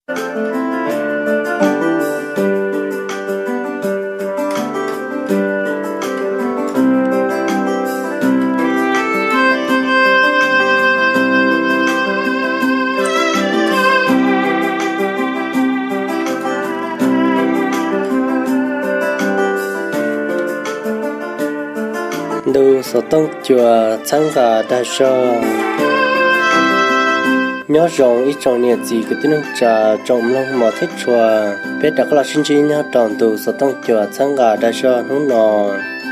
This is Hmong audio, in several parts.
Ntu xov tooj cua txhawb nqa dag zog. Nyob zoo ib tsoom niam txiv kwv tij neej tsa tsoom mloog mos thiab tshua, peb rov qab los sib ntsib nyob rau ntu xov tooj cua txhawb nqa dag zog hnub no.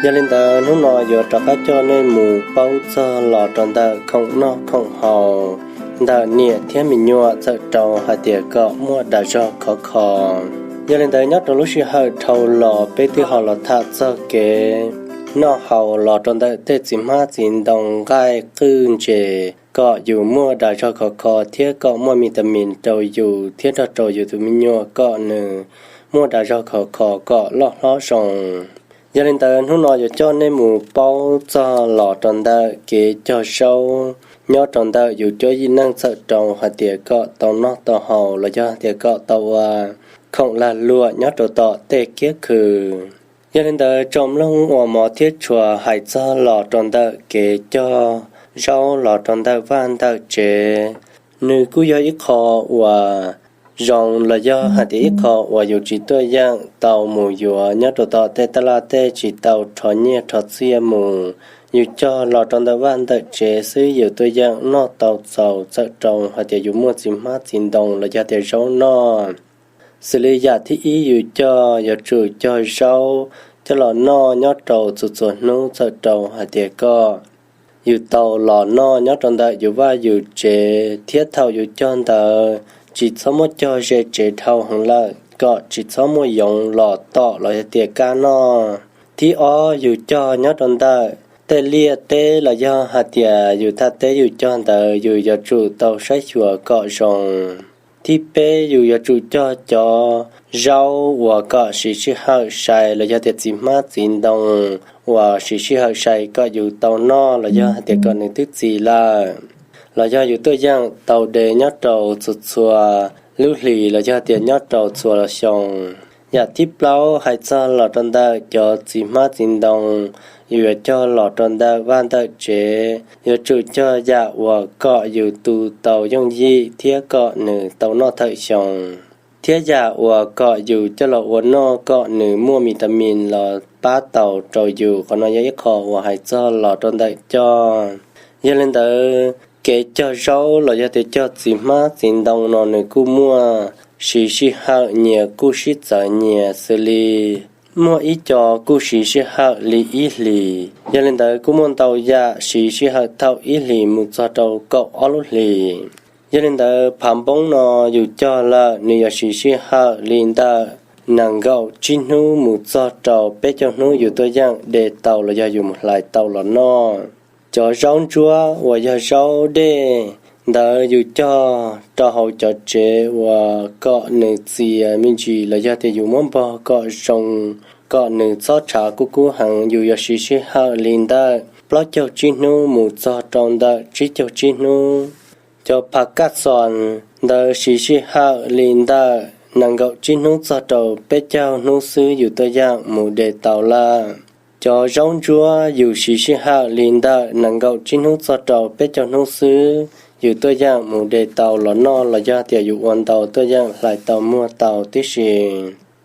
Yog li ntawd hnub no yuav rov qab coj nej mus paub txog los rau ntawm khoom noj khoom haus ntawm niam thiab me nyuam txawm rau hais tias kom muaj dag zog khov kho. Yog li ntawd nyob rau lub sij hawm dhau los peb twb ho los tham txog kev noj haus los rau ntawm tej txiv hmab txiv ntoo nqaij qwj ntses kom yus muaj dag zog khov kho thiab kom muaj vitamin rau yus thiab nrog rau yus tus me nyuam kom nws muaj dag zog khov kho kom loj hlob zoo. Yog li ntawd hnub no yuav coj nej mus paub txog los rau ntawm kev cog zaub nyob rau ntawm yus cuab yim neej txawm rau hais tias kom tau noj tau haus los yog tias kom tau ua khoom lag luam nyob rau tom tej kiab khw. Yog li ntawd tsoom mloog uas mos thiab tshua, hais txog los rau ntawm kev cog zaub los rau ntawm vaj ntawm tsev, nws kuj yog ib qho uas zoo los yog hais tias ib qho uas yus tsis tuaj yeem tau mus yuav nyob rau tom tej taj laj tej tsis tau rho nyiaj rho txiaj mus. Yus cog los rau ntawm vaj ntawm tsev xwb yus tuaj yeem noj tau txaus txawm rau hais tias yus muaj txiv hmab txiv ntoo los yog tias zaub noj. Xws li yam thib ib yus cog yuav tsum cog zaub coj los noj nyob rau txhua txhua hnub txawm rau hais tias kom yus tau los noj nyob rau ntawm yus vaj yus tsev, thiab thaum yus cog ntawd tsis txhob muab cog ze tsev dhau heev lawm kom tsis txhob muaj yoov los tom los yog tias kab noj. Thib ob yus cog nyob rau ntawm tej liaj teb los yog hais tias yus thaj teb yus cog ntawd yus yuav tsum tau saib xyuas kom zoo. Thib peb yus yuav tsum cog cov zaub uas kom siv sij hawm sai los yog tias txiv hmab txiv ntoo uas siv sij hawm sai kom yus tau noj los yog hais tias kom nws twb txi lawm, los yog yus tuaj yeem tau de nyob rau txhua txhua lub hlis los yog tias nyob rau txhua xyoo. Yam thib plaub hais txog los rau ntawm cov txiv hmab txiv ntoo yus yuav cog los rau ntawm vaj ntawm tsev, yuav tsum cog yam uas kom yus tu tau yooj yim thiab kom nws tau noj thawm xyoo, thiab yam uas kom yus coj los ua noj kom nws muaj vitamin los pab tau rau yus. Qhov no yog ib qho uas hais txog los rau ntawm cog. Yog li ntawd kev cog zaub los yog tias cog txiv hmab txiv ntoo no nws kuj muaj siv sij hawm nyias kuj sib txawv nyias xws li muaj ib co kuj siv sij hawm li ib hlis, yog li ntawd kuj muaj ntau yam siv sij hawm thaum ib hlis mus txog rau kaum ob lub hlis. Yog li ntawd phav npoob no yus cog lawm nws yuav siv sij hawm li ntawm nees nkaum tsib hnub mus txog rau peb caug hnub yus tuaj yeem de tau los yog yus mus hlais tau los noj. Cov zaub ntsuab uas yog zaub dej ntawd yus cog rau hauv cov tsev uas kom nws txias me ntsis los yog tias yus muab npog kom zoo, kom nws txhob tshav kub kub heev, yus yuav siv sij hawm li ntawm plaub caug tsib hnub mus txog rau ntawm tsib caug tsib hnub. Cov phav kaj xos ntawd siv sij hawm li ntawm nees nkaum tsib hnub txog rau peb caug hnub xwb yus tuaj yeem mus de tau lawm. Cov zaub ntsuab yus siv sij hawm li ntawm nees nkaum tsib hnub txog rau peb caug hnub xwb yus tuaj yeem mus de tau los noj los yog tias yus ua ntau tuaj yeem hlais tau muag tau tib si.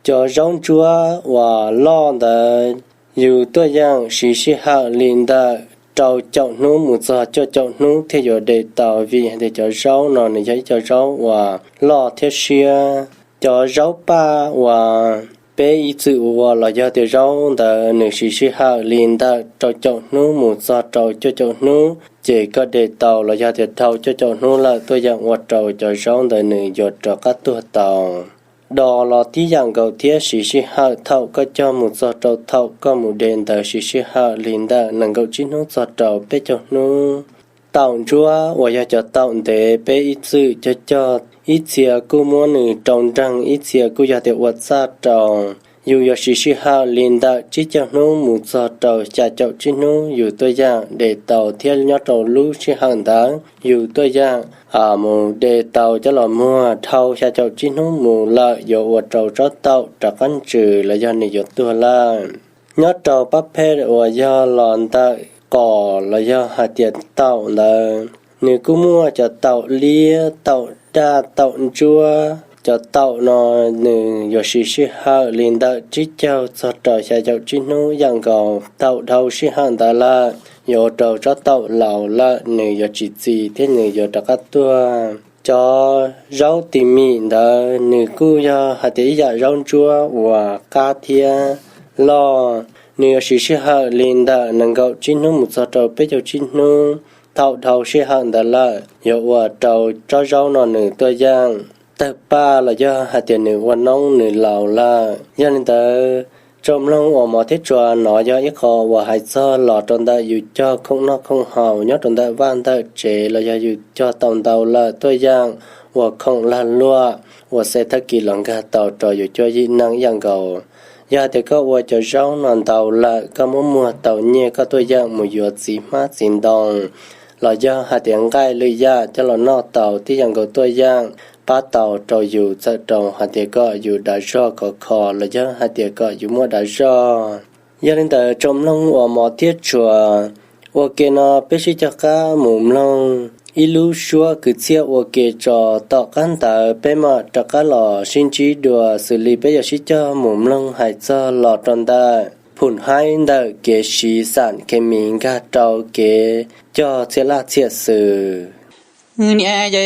Cov zaub ntsuab uas loj ntawd yus tuaj yeem siv sij hawm li ntawm rau caum hnub mus txog cuaj caum hnub thiaj yuav de tau, vim hais tias cov zaub no nws yog ib co zaub uas loj thiab siab. Cov zaub paj uas peb ib txwm ua los yog tias zaub ntawd nws siv sij hawm li ntawm rau caum hnub mus txog rau cuaj caum hnub, ces koj de tau los yog tias dhau cuaj caum hnub lawm tuaj yeem ua rau cov zaub ntawd nws yuav rov qab tuag tau. Dos los tib yam nkaus thiab, siv sij hawm thaum koj cog mus txog rau thaum koj mus de ntawd siv sij hawm li ntawm nees nkaum tsib hnub txog rau peb caug hnub. Taum ntsuab uas yog cov taum ntev peb ib txwm cog cog, ib txhia kuj muab nws rau nreeg, ib txhia kuj yog tias ua txaj rau. yus yuav siv sij hawm li ntawm tsib caug hnub mus txog rau xya caum tsib hnub yus tuaj yeem de tau thiab nyob rau lub sij hawm ntawd yus tuaj yeem mus de tau cov los muag dhau xya caum tsib hnub mus lawm yuav ua rau tsob taum rov qab ntsws los yog nws yuav tuag lawm. Nyob rau pab phej uas yog los ntawm qos los yog hais tias taum ntawd, nws kuj muaj cov taum liab, taum daj, taum ntsuab. Cov taum no nws yuav siv sij hawm li ntawm tsib caug txog rau xya caum tsib hnub yam nkaus. Thaum dhau sij hawm ntawd lawm yuav ua rau tsob taum laus lawm, nws yuav tsis txi thiab nws yuav rov qab tuag. Cov zaub tis mim ntawd nws kuj yog hais tias ib yam zaub ntsuab uas qab thiab loj. Nws yuav siv sij hawm li ntawm nees nkaum tsib hnub mus txog rau peb caug tsib hnub. Thaum dhau sij hawm ntawd lawm yuav ua rau tsob zaub no nws tuaj yeem tawg paj los yog hais tias nws ua noob nws laus lawm. Yog li ntawd, tsoom mloog uas mov thiab tshua, no yog ib qho uas hais txog los rau ntawm yus cog khoom noj khoom haus nyob rau ntawm vaj ntawm tsev los yog yus cog tau ntau lawm tuaj yeem ua khoom lag luam ua xej thawj kis los nkag tau rau yus cuab yim neej ib yam nkaus. Yog hais tias koj ua cov zaub no ntau lawm, koj muab muag tau nyiaj koj tuaj yeem mus yuav txiv hmab txiv ntoo los yog hais tias nqaij lwm yam coj los noj tau tib yam nkaus tuaj yeem pab tau rau yus txawm rau hais tias kom yus dav zog khov kho los yog hais tias kom yus muaj dav zog. Yog li ntawd tsoom mloog uas mov thiab tshua, ua ke no peb sib cog qab mus mloog ib lub suab kwv txhiaj ua ke tso. Tom qab ntawd peb mam rov qab los sib ntsib dua xws li peb yuav sib cog mus mloog hais txog los rau ntawm phum haib ntawm kev siv xam khes mis nkag rau kev cog txhiaj laj txhiaj xwm. Niam yej,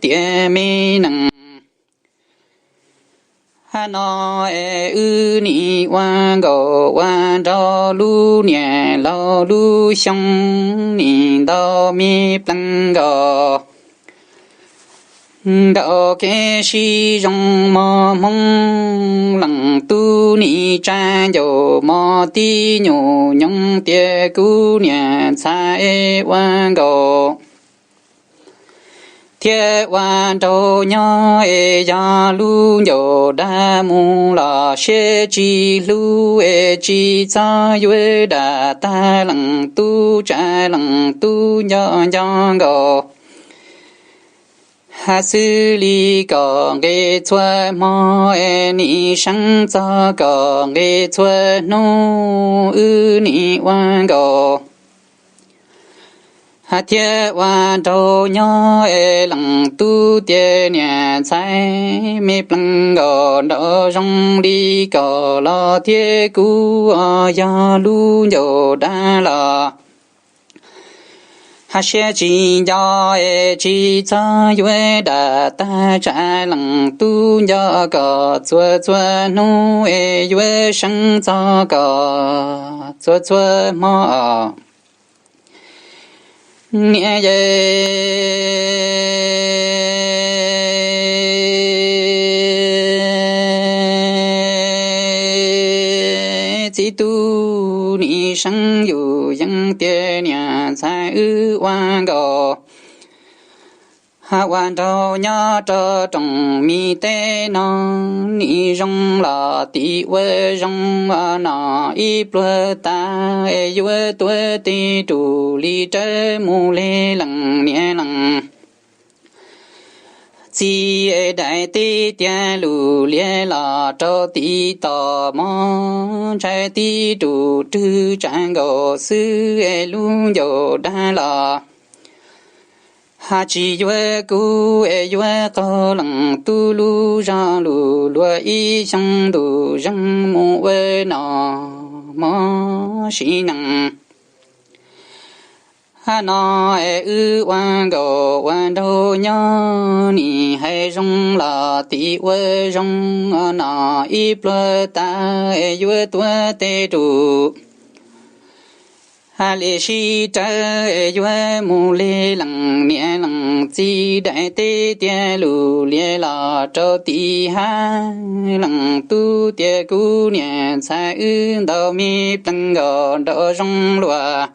tiam me nees, hab no es wb nim ua nkaus ua nraug lub niam laus lub xyoo nim ntau me plees nkaus. Nraum kev sib zoo mos hmoo leej tub nim tsa ncaus mos tib nyuag nyoog tias kuv niam ntxhais ua nkaus thiab ua nraug nyob es yog lub ncauj dag mus los siab tsis hlub es tsis txhob yuav dam tag leej tub tsa leej tub nco nco nkaus. Hab xws li kom nqe txhua hmo es nim seev txog kom nqe txhua hnub wb nim ua nkaus. Hab thiab ua nraug nyob es leej tub tias niam ntxhais me plees nkaus nraum zoov li kom los thiab kuv yog lub ncauj dag los hab siab tsis nco es tsis txhob yuav dam tag tsa leej tub nco kom txhua txhua hnub es yuav seev txog kom txhua txhua hmo. Niam yej, txiv tub nim seev yus yeej tias niam ntxhais wb ua nkaus. Hab ua nraug nyob rau rooj mi teb no nim zoo los tim ua zoo no ib pluag tas es yuav tuav tej rus li rawv mus li leej niam leej txiv es daim teb tiag lus liab los rau tim tos mog ntshai tib rus rwg tsa nkaus xwb es lub ncauj dag los hab tsis yuav kuv es yuav qaug leej tub lub zog lus luag ib xyoo ntus zeeg mus ua no mog sim neej. Hab no es wb ua nkaus ua nraug nyob nim hais zoo los tim ua zoo no ib pluag tas es yuav tuav tej rus Hab li sib rawv es yuav mus li lees niam lees txiv daim teb tiag lus lias los rau tim hab lees tub tias kuv niam ntxhais wb ntaus me plees nkaus nraum zoov luas.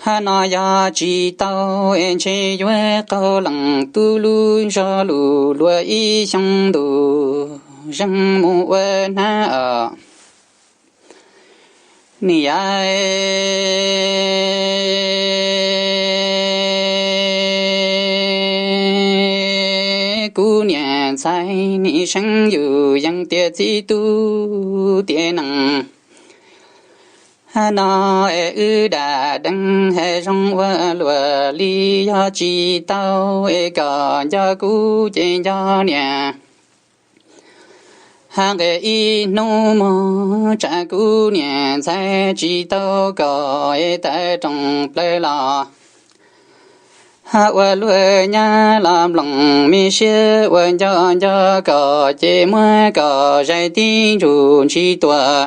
Hab no yog tsis tau es ntshe yuav qaug lees tub lub zog lus luag ib xyoo ntus zeeg mus ua hnab os. Niam yau, kuv niam ntxhais nim seev yus yees tias txib tub tiav nees. Hab no es wb dam deev hav zoov ua luam li yog tsis tau es kom nco kuv ces nco niam. Hab nqes ib hnub mog tsam kuv niam ntxhais tsis tau kom es tawm roos plaws los. Hab ua luag nyab los nploos me siab ua nco nco kom ces muab kom zais tib ntsug ntsis tuam.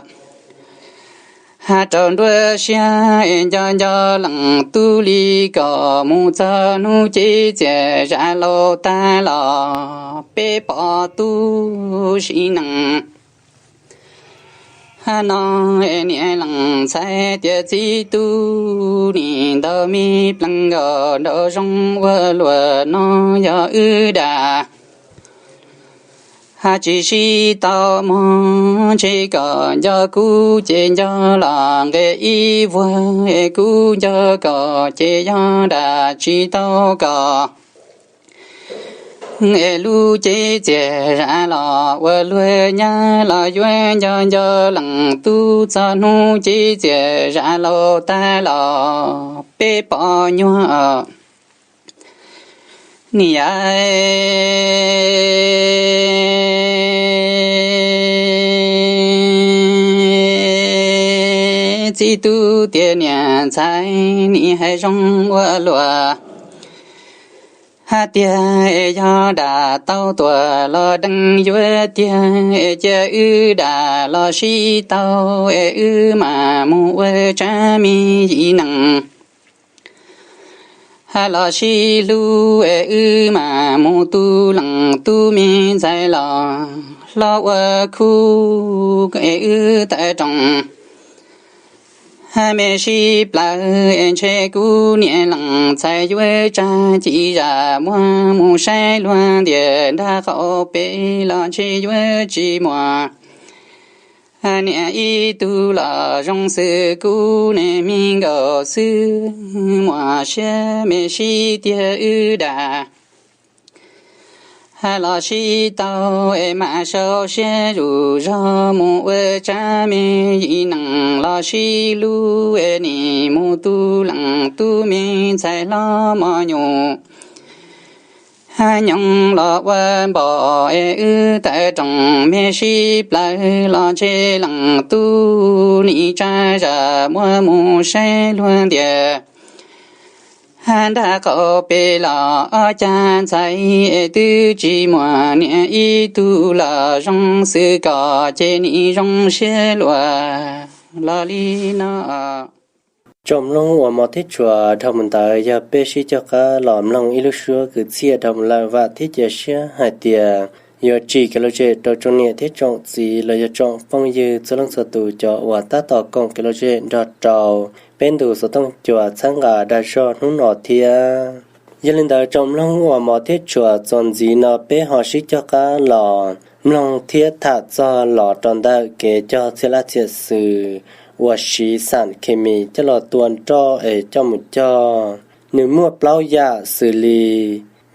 Hab rau nruab siab es nco nco lees tub li kom mus txog hnub cev txias zam laus tag los peb pom tub sim neej. Hab no es niam lees ntxhais tias txib tub nim ntaus me plees nkaus nraum zoov ua luam no yog wb dam. Hab tsis sib tau mog ntshe kom nco kuv ces nco los nqes ib vuag es kuv nco kom ces yog dam tsis tau kom es lub cev txias zam los ua luag nyab los yuav nco nco lees tub txog hnub cev txias zam laus tag los peb pom nyuag. Niam yau, txib tub tias niam ntxhais nim hais zoo ua luam. Hab tiag es yog dam tau tuam los deev yuav tiag es cia wb dam los sib tau es wb mam mus ua tsab me yim nees. Hab los sib hlub es wb mam mus tu lees tub me ntxhais los hlob ua khub es wb tawm roos. Hab me sib plawv es ntshe kuv niam lees ntxhais yuav tsag ci zam muab mus saib luag ntias nrag qaum pem los ntshe yuav tsis muaj. Hab niam ib tug los zoo xwm kuv niam me nkaus xwb, muaj siab me sib tiag wb dam. Hab los sib tau es mam sau siab zuj zog mus ua tsab me yim nees los sib hlub es nim mus tu lees tub me ntxhais hlob mos nyum. Hab nyoog los ua npaum es wb tawm roos me sib plawv los ntshe lees tub nim tsag zam muab mus saib luag ntias. Hab nrag qaum pem los ob cag ntxhais es twb tsis muaj, niam ib tug los zoo xwm kom ces nim zoo siab luam los li no. Tsoom mloog uas mos thiab tshua, dhau mus ntawd yog peb sib cog qab los mloog ib lub suab kwv txhiaj dhau mus lawm. Vam thiab cia siab hais tias yuav tsim kev lom zem rau tsoom niam thiab tsoom txiv los yog tsoom phooj ywg txhua leej txhua tus cov uas tab tom koom kev lom zem nrog rau peb ntu xov tooj cua txhawb nqa dag zog hnub no thiab. Yog li ntawd tsoom mloog uas mos thiab tshua, txuas ntxiv no peb ho sib cog qab los mloog thiab tham txog los rau ntawm kev cog txhia laj txhia xwm uas siv xam khes mis coj los tua nroj es coj mus cog. Nws muaj plaub yam xws li: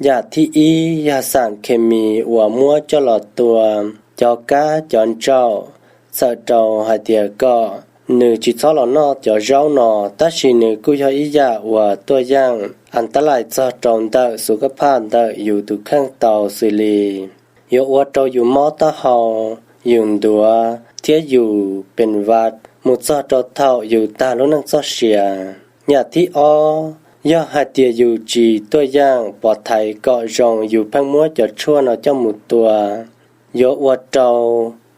yam thib ib yog xam khes mis uas muab coj los tua cov kab cov ntsaum, txhawm rau hais tias kom nws tsis txhob los noj cov zaub no, tab sis nws kuj yog ib yam uas tuaj yaaj as tab lais txog rau ntawm xu kab phaj ntawm yus tus kheej tau, xws li yuav ua rau yus mob taub hau, yus ntuav thiab yus pes vaj mus txog rau thaum yus tag lub neej txoj sia. Yam thib ob, yog hais tias yus tsis tuaj yaaj pov thaiv kom zoo, yus pheej muab cov tshuaj no coj mus tua, yuav ua rau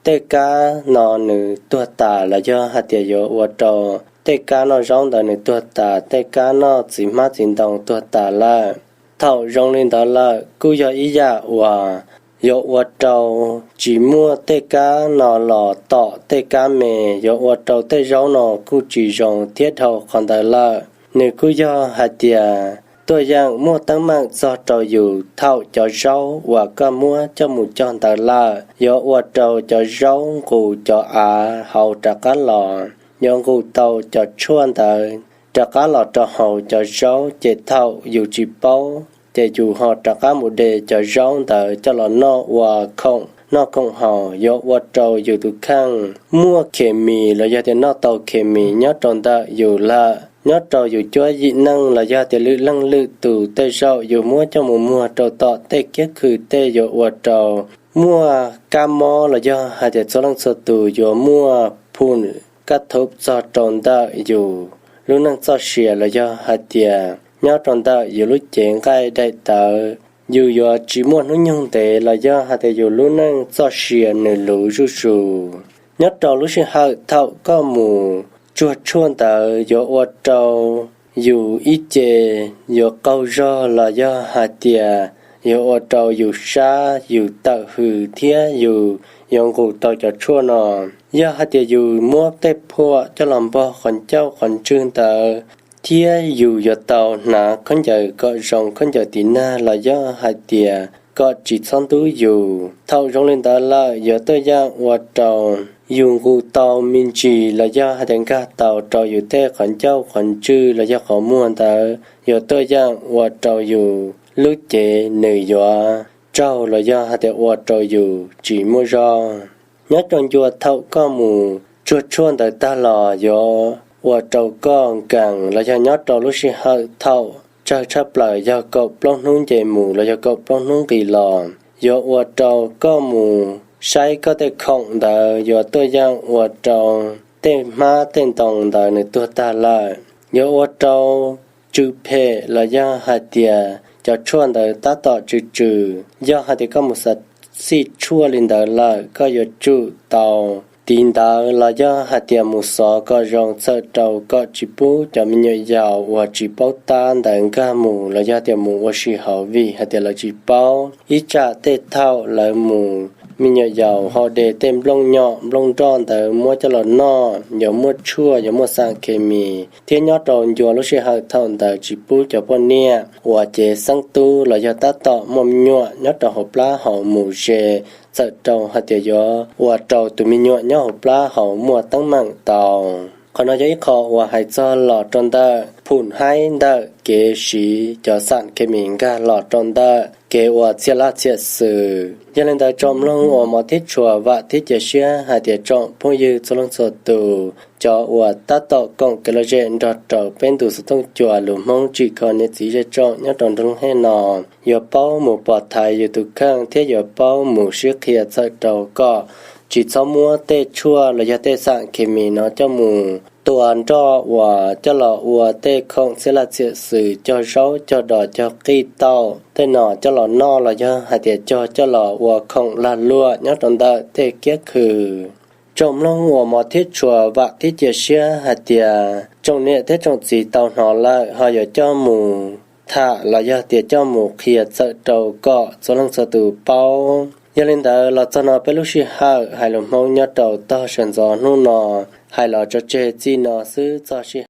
tej kab no nws tuag tas los yog hais tias yuav ua rau tej kab noj zaub ntawd nws tuag tas, tej kab noj txiv hmab txiv ntoo tuag tas lawm. Thaum zoo li ntawd lawm kuj yog ib yam uas yuav ua rau tsis muaj tej kab no los tom tej kab me, yuav ua rau tej zaub no kuj tsis zoo thiab dhau qhov ntawd lawm. Nws kuj yog hais tias tuaj yeem muaj teeb meem txog rau yus thaum cov zaub uas koj muab coj mus cog ntawd lawm yuav ua rau cov zaub nqus cov av hauv rov qab los, yuav nqus tau cov tshuaj ntawd rov qab los rau hauv cov zaub, ces thaum yus tsis paub ces yus ho rov qab mus de cov zaub ntawd coj los noj ua khoom noj khoom haus, yuav ua rau yus tus kheej muaj khes mis los yog tias noj tau khes mis nyob rau ntawm yus lawm. Nyob rau yus cuab yim neej los yog tias lwm leej lwm tus, tej zaum yus muab coj mus muag rau tom tej kiab khw tej yuav ua rau muaj kab mob los yog hais tias txhua leej txhua tus yuav muaj phum kab thuv txog rau ntawm yus lub neej txoj sia los yog hais tias nyob rau ntawm yus lub cev nqaij daim tawv, yus yuav tsis muaj hnub nyoog ntev los yog hais tias yus lub neej txoj sia nws luv zuj zus. Nyob rau lub sij hawm thaum koj mus tsuag tshuaj ntawd yuav ua rau yus ib ce yuav qaug zog los yog hais tias yuav ua rau yus sab yus tawm hws thiab yus yuav nqus tau cov tshuaj no. Yog hais tias yus muab tej phuam coj los npog qhov ncauj qhov ntswg ntawd thiab yus yuav tau hnav khaub ncaws kom zoo khaub ncaws tiv nag los yog hais tias kom tsis txhob ntub yus. Thaum zoo li ntawd lawm yuav tuaj yeem ua rau yus nqus tau me ntsis los yog hais tias nkag tau rau yus tej qhov ncauj qhov ntswg los yog qhov muag ntawd, yuav tuaj yeem ua rau yus lub cev nws yuav tsaug los yog hais tias ua rau yus tsis muaj zog. Nyob rau ncua thaum koj mus tsuag tshuaj ntawd tag los yuav ua rau koj nkees los yog nyob rau lub sij hawm thaum tsawg tshaj plaws yog kaum plaub hnub nce mus los yog kaum plaub hnub nqis los, yuav ua rau koj mus saib koj tej khoom ntawd yuav tuaj yeem ua rau tej hmab tej ntoo ntawd nws tuag tag lawm. Yuav ua rau tsw phem los yog hais tias cov tshuaj ntawd tab tom tsw tsw. Yog hais tias koj mus xav xij tshuaj li ntawd lawm koj yuav tsum tau tiv ntawv los yog hais tias mus xov kom zoo txhawm rau kom tsis pub cov me nyuam yaus uas tsis paub tab ntawd nkag mus los yog tias mus ua si hauv vim hais tias lawv tsis paub. Ib tsam tej thaum lawv mus me nyuam yaus ho de tej nplooj nyom nplooj nroj ntawd muab coj los noj yuav muaj tshuaj yuav muaj xam khes mis thiab nyob rau ncua lub sij hawm thaum ntawd tsis pub cov poj niam uas cev xeeb tub los yog tab tom muaj me nyuam nyob rau hauv plab hauv mus ze txhawm rau hais tias yuav ua rau tus me nyuam nyob hauv plab hauv muaj teeb meem tau. Qhov no yog ib qho uas hais txog los rau ntawm phum haib ntawm kev siv cov xam khes mis nkag los rau ntawm kev ua txhiaj laj txhiaj xws. Yog li ntawd tsoom mloog uas mov thiab tshua vam thiab cia siab hais tias tsoom phooj ywg txhua leej txhua tus, cov uas tab tom koom kev lom zem nrog rau peb ntu xov tooj cua lus Hmoob tsim kho niam txiv zej tsoom nyob rau nroog Looj Hej no yuav paub mus pov thaiv yus tus kheej thiab yuav paub mus sib qhia txhawm rau kom tsis txhob muab tej tshuaj los yog tej xam khes mis no coj mus tua nroj uas coj los ua tej khoom txhiaj laj txhiaj xws cog zaub cog dos cog qij tauj tej no coj los noj los yog hais tias cog coj los ua khoom lag luam nyob rau ntawm tej kiab khw. Tsoom mloog uas mov thiab tshua vam thiab cia siab hais tias tsoom niam thiab tsoom txiv tau hnov lawm ho yuav coj mus tham los yog tias coj mus qhia txhawm rau kom txhua leej txhua tus paub. Yog li ntawd los txog no peb lub sij hawm hais lus Hmoob nyob rau tog sawv ntxov hnub no hais los tso tseg txij no xwb txog sij